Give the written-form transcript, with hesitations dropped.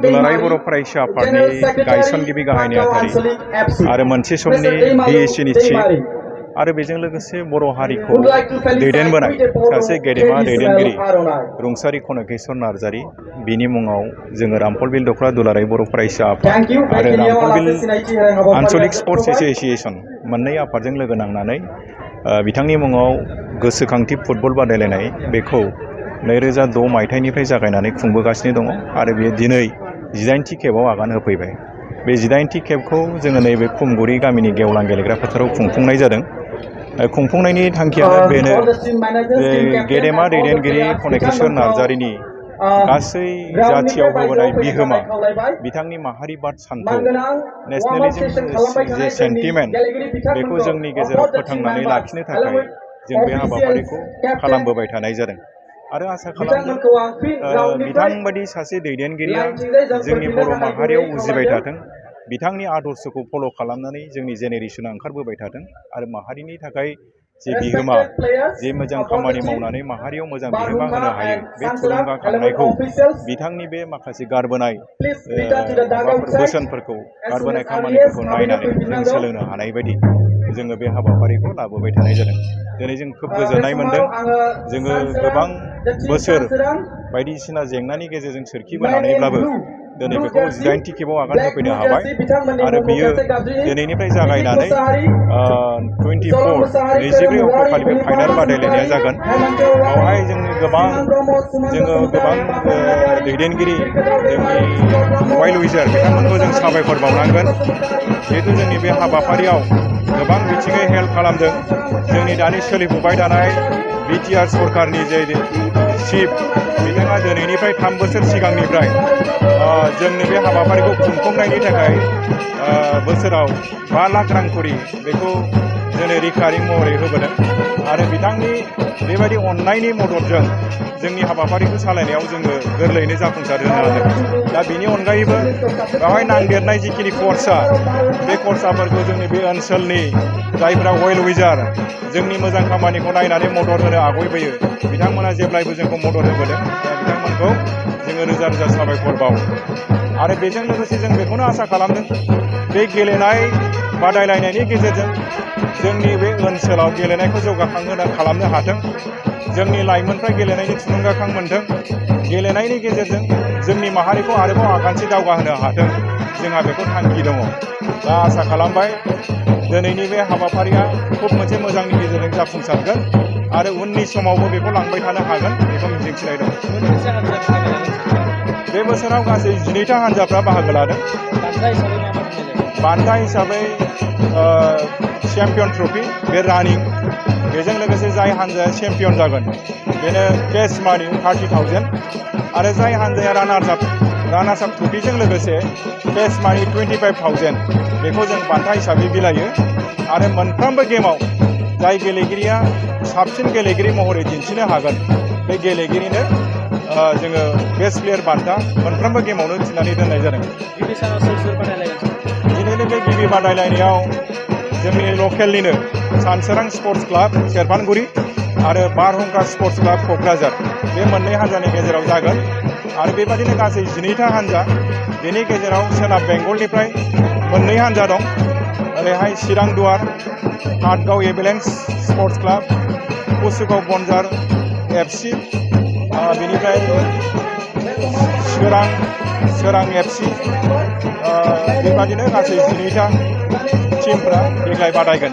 दुलाराय बर' फरायसा आफादनि गायसनगिरि गाहाय नेहाथारि आरो मोनसे समनि बिएससिनि चिफ आरो बेजों लोगोसे बर' हारिखौ दैदेनबोनाय सासे गेदेमा दैदेनगिरि रुंसारि कनकेश्वर नार्जारी बिनि मुङाव जोङो रामफलबिल दख्ला दुलाराय बर' फरायसा आफाद आरो रामफलबिल आन्चलिक स्पर्ट्स एसोसिएशन मोननै आफादजों लोगो नांनानै बिथांनि मुङाव गोसोखांथि फुटबल बादायलायनाय बेखौ 2006 मायथाइनिफ्राय जागायनानै खुंबोगासिनो दङ आरो बेयो दिनै 18थि खेबाव आगान होफैबाय। बे 18थि खेबखौ जोङो नैबे कुमगुरि गामिनि गेवलां गेलेग्रा फोथाराव खुंफुंनाय जादों। खुंफुंनायनि थांखियानो बेनो जे गेदेमा दैदेनगिरि कनकेश्वर नार्जारीनि गासै जाथियाव होबोनाय बिहोमा बिथांनि माहारिबाद सान्थौ नेशनेलिज्म जे सेन्टिमेन्ट बेखौ जोंनि गेजेराव फोथांनानै लाखिनो थाखाय जों बे हाबाफारिखौ खालामबोबाय थानाय जादों आरो आसा खालामदों बिथांबादि सासे दैदेनगिरिया जोंनि बर' माहारियाव उजिबाय थाथों, बिथांनि आदर्शखौ फल' खालामनानै जोंनि जेनेरेशना ओंखारबोबाय थाथों आरो माहारिनि थाखाय जे बिहोमा जे मोजां खामानि मावनानै माहारियाव मोजां बिहोमा होनो हायो बे थुलुंगाखांनायखौ बिथांनि बे माखासे गारबोनाय बोसोनफोरखौ गारबोनाय खामानिफोरखौ नायनानै जों सोलोंनो हानाय बायदि जोङो बे हाबाफारिखौ लाबोबाय थानाय जादों। दिनै जों खोब गोजोननाय मोनदों। जोङो गोबां बोसोर बायदिसिना जेंनानि गेजेरजों सोरखिबोनानैब्लाबो दिनै बेखौ 18थि खेबाव आगान होफैनो हाबाय आरो बियो दिनैनिफ्राय जागायनानै 24 अक्ट'खालि बे फाइनाल बादायलायनाया जागोन। बेवहाय जोङो गोबां दैदेनगिरि जोंनि वाइल्ड विजार बिथांमोनखौ जों साबायखर बावनांगोन। जिहेतु जोंनि बे हाबाफारियाव गोबां बिथिङै हेल्प खालामदों। जोंनि दानि सोलिफुबाय थानाय बिटिआर सरकारनि जे चिफ बिथाङा दिनैनिफ्राय 3 बोसोर सिगांनिफ्राय जोंनि बे हाबाफारिखौ खुंफुंनायनि थाखाय बोसोराव 5 लाख रां खरि बेखौ जोंनो रिकारिं महरै होबोदों आरो बिथांनि बेबायदि अननायनि मददजों जोंनि हाबाफारिखौ सालायनायाव जोङो गोरलैयैनो जाफुंसार होनो हादों। दा बेनि अनगायैबो बेवहाय नांदेरनाय जिखिनि खरसा बे खरसाफोरखौ जोंनि बे ओनसोलनि जायफ्रा वाइल्ड विजार जोंनि मोजां खामानिखौ नायनानै मदद होनो आगयबोयो बिथांमोना जेब्लायबो जोंखौ मदद होबोदों। बिथांमोनखौ जोङो रोजा रोजा साबायखर बावो आरो बेजों लोगोसे जों बेखौनो आसा खालामदों बे गेलेनाय बादायलायनायनि गेजेरजों जोंनि बे ओनसोलाव गेलेनायखौ जौगाखांहोनो खालामनो हाथों, जोंनि लाइमोनफ्रा गेलेनायनि थुलुंगाखां मोनथों, गेलेनायनि गेजेरजों जोंनि माहारिखौ आरोबाव आगानसे दावगाहोनो हाथों, जोंहा बेखौ थांखि दङ। दा आसा खालामबाय दिनैनि बे हाबाफारिया खुब मोनसे मोजांनि गेजेरजों जाफुंसारगोन आरो उननि समावबो बेखौ लांबाय थानो हागोन बेखौ मिजिंथिनाय दं। बे बोसोराव गासै 12था हान्जाफ्रा बाहागो लादों। बान्था हिसाबै चेम्पियन ट्रफि बे रानिं, बेजों लोगोसे जाय हान्जाया चेम्पियन जागोन बेनो केस मानि 30,000 आरो जाय हान्जाया रानार्स आप ट्रफिजों लोगोसे केस मानि 25,000 बेखौ जों बान्था हिसाबै बिलायो आरो मोनफ्रोमबो गेमाव जाय गेलेगिरिया साबसिन गेलेगिरि महरै दिन्थिनो हागोन बे गेलेगिरिनो जोङो बेस्ट प्लेयार बान्था मोनफ्रोमबो गेमावनो थिनानै दोननाय जादों। दिनैनि बे गिबि बादायलायनायाव जोंनि लकेलनिनो सानसोरां स्पर्ट्स क्लाब सेरफांगुरि आरो बारहुंखा स्पर्ट्स क्लाब क'क्राझार बे मोननै हान्जानि गेजेराव जागोन आरो बेबादिनो गासै 12था हान्जा, बेनि गेजेराव सोनाब बेंगलनिफ्राय मोननै हान्जा दं। ओरैहाय चिरां दुवार हाटगाव एम्बुलेन्स स्पर्ट्स क्लाब, कुसुगाव बनजार एफसि, बेनिफ्राय सोरां एफसि, बेबादिनो गासै 12था टिमफ्रा देग्लाय बादायगोन।